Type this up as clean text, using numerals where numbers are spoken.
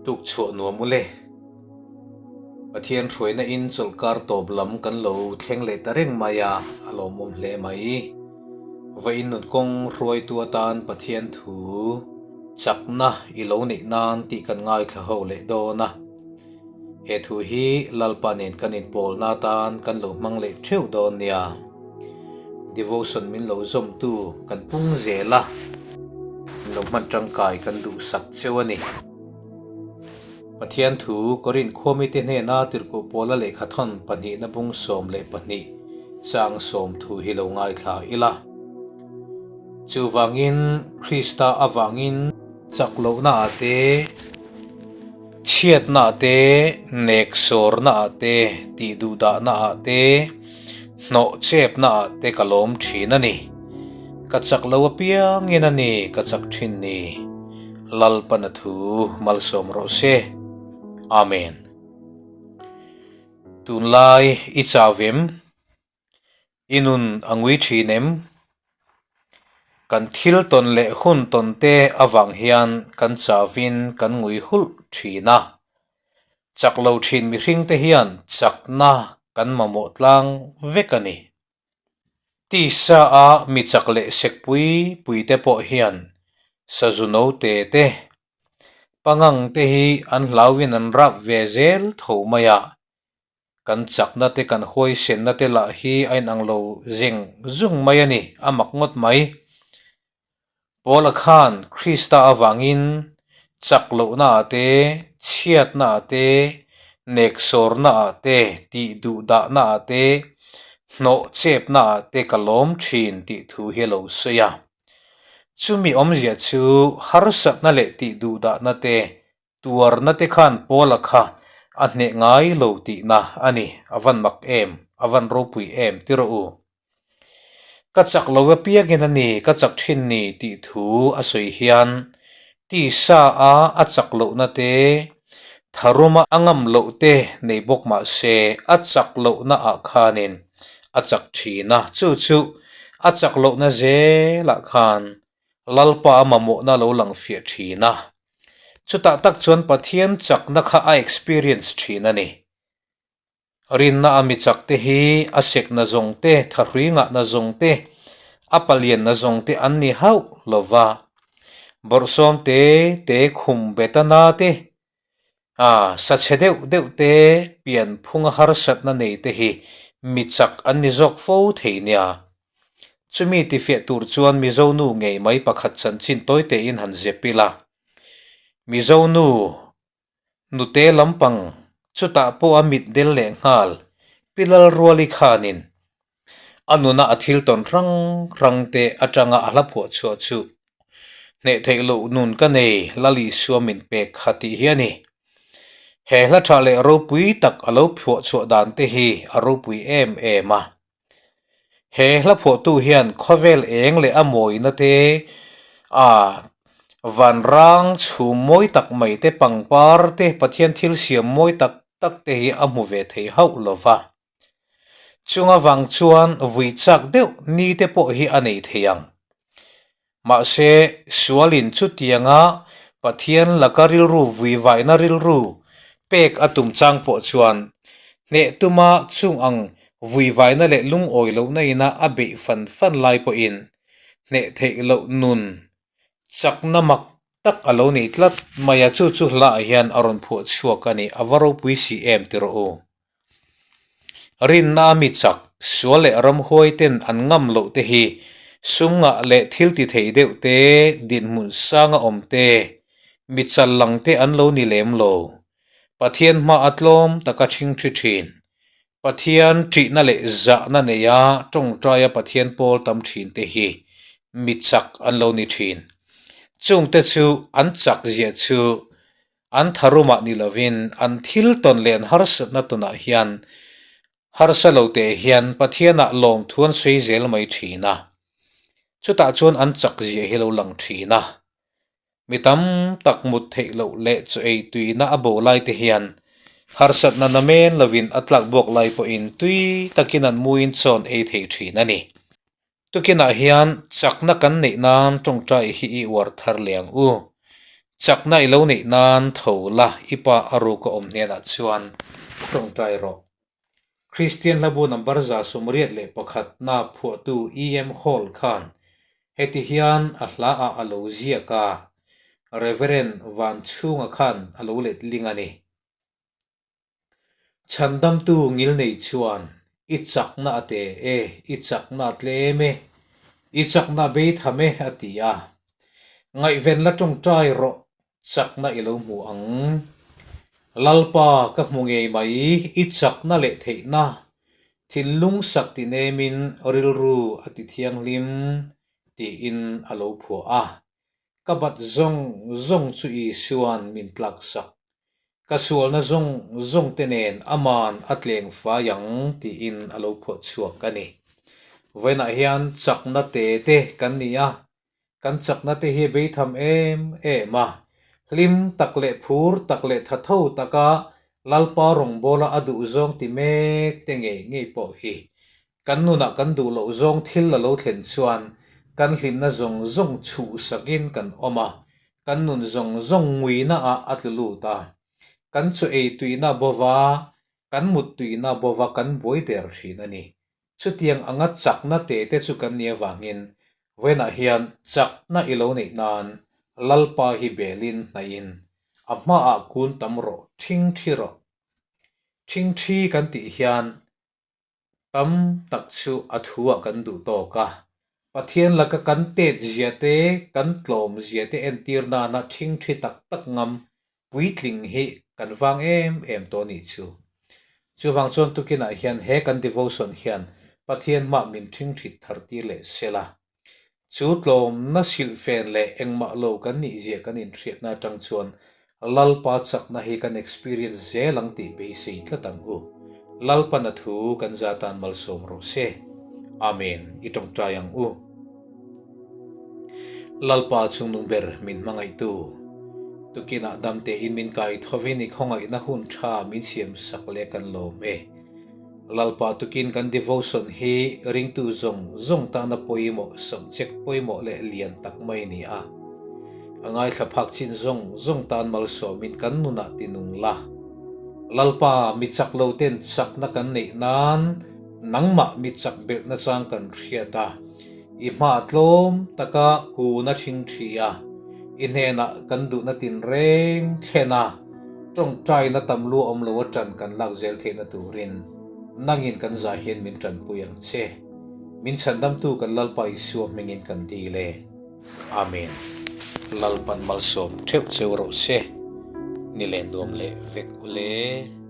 Tuk chhuah nuam u le. Pathian hruaina in chawlhkar tawp lam kan lo thleng leh ta reng mai a, a lawmawm hle mai. Va innun kawng hruaitu atan Pathian thu chakna i lo neih nan tih kan ngaithla ho leh dawn a. He thu hi Lalpa nen kan inpawlna atan kan lo hmang leh theuh dawn nia. Devotion min lo zawmtu kan pung zel a, min lo hman tangkai kan duhsak cheu a ni. Pathian thu Korinth khuamite hnena tirhkoh Paula lehkhathawn pahnihna bung 12 chang sawm thu hi lo ngaithla ila. Chuvangin Krista avangin chak lohna ah te, Chhiatna ah te, nek sawrna ah te, tih duhdahna ah te, hnawh chepna ah te ka lawm thin a ni. Ka chak lo apiangin a ni ka chak thin ni. Lalpana thu malsawm rawh se. Amen. Tunlai i chau em? I nun a ngui thin em? Kan thil tawn leh hun tawn te avang hian kan chavin kan ngui hulh thin a. Chak lo thin mihring te hian chakna kan mamawh tlang vek a ni. Tisa a mi chak leh sek pui pui te pawh hian sazu note te, pangang te hi an hlauin an rap ve zel tho mai a. Kan chakna te kan huaisenna te lah hi a inang lo zeng zung mai a ni, a mak ngawt mai. Paula khan Krista avangin chak lohna ah te, chhiatna ah te, neksawrna ah te, tih duhdahna ah te, hnawh chepna ah te ka lawm thin tih thu hi a lo sawi a. Chumi awmzia chu harsatna leh tih duhdahna te Tuarna te khan Paula kha a hneh ngai lo tihna a ni. A van mak em? A van ropui em? Ti rawh u. Ka chak lo apiangin a ni, ka chak thin ni tih thu a sawi hian tisa a a chak lohna te, tharuma a ngam loh te nei bawk mah se a chak lohna ah khanin a chak thin a. Chu chu a chak lohna zelah khan Lalpa a mamawhna lo lang fiah thin a. Chutah tak chuan Pathian chakna kha a experience thin a ni. Rinna a mi chak te hi a sekna zawng te, thahrui ngahna zawng te, a palianna zawng te an ni hauh lo va. Bawrhsawm te te khum betana te, a sa chhe deuh deuh te, pianphunga harsatna nei te hi mi chak an ni zawk fo thei nia. Chumi tifiah tur chuan Mizo nu ngei mai pakhat chanchin tawi tein han zep ila. Mizo nu nute lampang chutah pawh a mit del leh nghal Pi Lalruali khanin a nuna a thil tawn hrang hrang te atanga a hla phuah chhuah chu hneh theih loh nun ka nei Lal Isua min pek kha tih hi a ni. He hla tha leh ropui tak a lo phuah chhuah dan te hi a ropui em em a. He hla phuahtu hian khawvel eng leh a mawina te, a vanrang chhum mawi tak mai te, pangpar te, Pathian thil siam mawi tak tak te hi a hmu ve thei hauh lo va. Chung avang chuan vui chak deuh ni te pawh hi a nei thei ang. Mahse, sualin chutianga Pathian laka rilru vuivaihna rilru pek a tum chang pawh chuan hneh tuma chung ang vuivaihna leh lungawi lohna ina a beih fan fan lai pawhin hneh theih loh nun chakna mak tak a lo nei tlat mai a, chu chu hlaah hian a rawn phuah chhuak a ni, a va ropui si em ti rawh u. Rinna a mi chak, sual leh ramhuai ten an ngam loh te hi sum ngah leh thil ti thei deuh te, dinhmun sanga awm te, mi chal lang te an lo ni lem lo. Pathian hma a tlawm taka ṭhing ṭhi ṭhin. Pathian ṭihna leh zahna neia ṭawngṭaia Pathian pawl tam ṭhin te hi mi chak an lo ni ṭhin. Chungte chu an chak ziah chu An tharumah ni lovin an thil tawn leh an harsatna tawnah hian harsa lo teh hian Pathianah lawmthu an sawi zel mai thin a. Chutah chuan an chak ziah hi lo lang thin a. Mi tam tak mut theih loh leh chaw ei tuina a bo lai te hian harsatna namen lovin a tlak buak lai pawhin tui takin an muin chawn ei thei thin a ni. Tukinah hian chakna kan neih nan tawngtai hi i uar thar leh ang u. Chakna i lo neih nan tho la, i pa a ruk a awm hnenah chuan tawngtai rawh. Kristian hlabu number 181 na phuahtu EM Hall khan heti hian a hla ah a lo ziak a, Reverend Vanchhunga khan a lo letling a ni. Chhandamtu ngilnei chuan, I chakna a te e, i chakna a tlem e, i chakna a bei tham e, a ti a. Ngaihven la tawngtai rawh, chakna i lo hmu ang. Lalpa ka hmu ngei mai, i chakna leh theihna, thinlung sak ti nemin rilru a ti thianghlim, tiin a lo phuah a. Ka bat zawng zawng chu Isua'n min tlaksak. Ka sualna zawng zawng te nen aman a tleng fai ang tiin a lo phuah chhuak a ni. Vawiinah hian chakna te te kan ni a, kan chakna te hi beitham em em a, hlim tak leh phur tak leh thatho taka Lalpa rawngbawla a duh zawng ti mek te ngei ngei pawh hi Kan nunah kan duh loh zawng thil a lo thlen chuan kan hlimna zawng zawng chhuhsakin kan awm a, kan nun zawng zawng nguina ah a tlu lut a. Kan chaw ei tuina bova, kan mut tuina bova kan buai der thin a ni. Chutiang anga chakna te te chu kan nih avangin vawiinah hian chakna i lo neih nan Lalpa hi belin hnaihin a hmaah kun tam rawh, ṭhingṭhi rawh. Ṭhingṭhi kan tih hian Tam tak chu a thu ah kan duh tawk a, Pathian laka kan tet zia te, kan tlawm zia te entir nana ṭhingṭhi tak tak ngam puitling hi kan vang em em tawh nih chu. Chuvang chuan tukinah hian he kan devotion hian Pathian hmah min ṭhingṭhit thar tir leh sela. Chu tlawmna hrilhfen leh engmah lo kan nih zia kan inhriatna atang chuan Lalpa chakna hi kan experience zel ang tih beisei tlat ang u. Lalpan a thu kan za tan malsawm rawh se. Amen. I tawngtai ang u. Lalpa chungnung ber min hmangaihtu. Tukinah damtein min kai thovin i khawngaihna hun tha min siam sak leh kan lawm e. Lalpa tukin kan devotion hi ringtu zawng zawng tana pawimawh, subject pawimawh leh lian tak mai a ni a. A ngaithla phak chin zawng zawng tan malsawmin kan nunah tinung la. Lalpa mi chak lo ten chakna kan neih nan nangmah mi chak belhna chang kan hriat a, i hma tlawm taka kun a thing thi a, i hnenah kan duhna tinreng thlen a, Tawngtaina tam lu awm lo a tan kan lak zel theihna turin nangin kan zah hian min tanpui ang che. Min chhandamtu kan Lalpa Isua hmingin kan dil e. Amen. Lalpan malsawm theuh cheu rawh se. Ni leh nuam leh vek ule.